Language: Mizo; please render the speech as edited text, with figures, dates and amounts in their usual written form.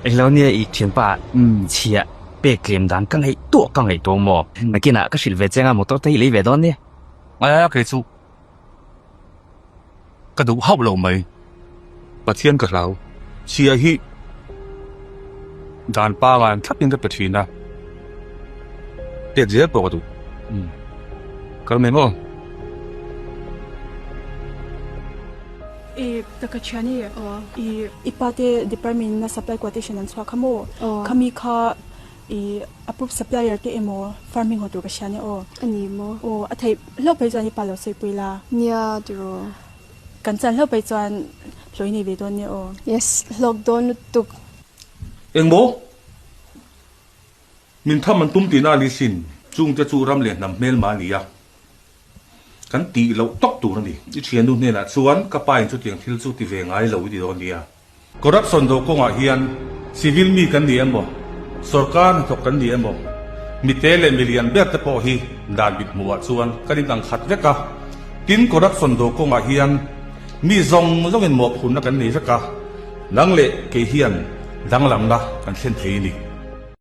Englo nia i thianpa chhia pek tlem dan ka ngaihtuah ka ngaihtuah maw? Nakinah ka hrilh ve che anga motor te hi lei ve dawn nia. Aia kei chu ka duh hauh lo mai. Pathian ka hlau. Chhia hi dan pangai ang thlapin ka pe thin a, pek zel pawh ka duh. Kal mai maw? I taka thian i i i pa te department in a supply quotation an chhuah kha maw? Khami kha i approved supplier te emaw firm hming haw tur ka hria nia aw. A ni maw? Aw a theih hlauh phei chuan i pa lo sawipui la. Nia tiraw. Kan chan hlauh phei chuan hlawh i nei ve dawn nia aw. Yes, hlawk dawn lutuk. Eng maw? Min tham an tum tihna a ni sin. Chungte chu ram leh hnam hmelma a ni a. Kan tih loh tawk tur a ni. I thiannu hnenah chuan ka pa in chutiang thil chu ti ve ngai lo i ti dawn nia. Corruption do kawngah hian civil mi kan ni emaw, sorkar hnathawk kan ni emaw, mite leh milian ber te pawh hi dan mit hmuhah chuan kan inang khat vek a. Tin, corruption do kawngah hian mi zawng zawngin mawhphurhna kan nei vek a, nang leh kei hian danglamna kan thlen thei a ni.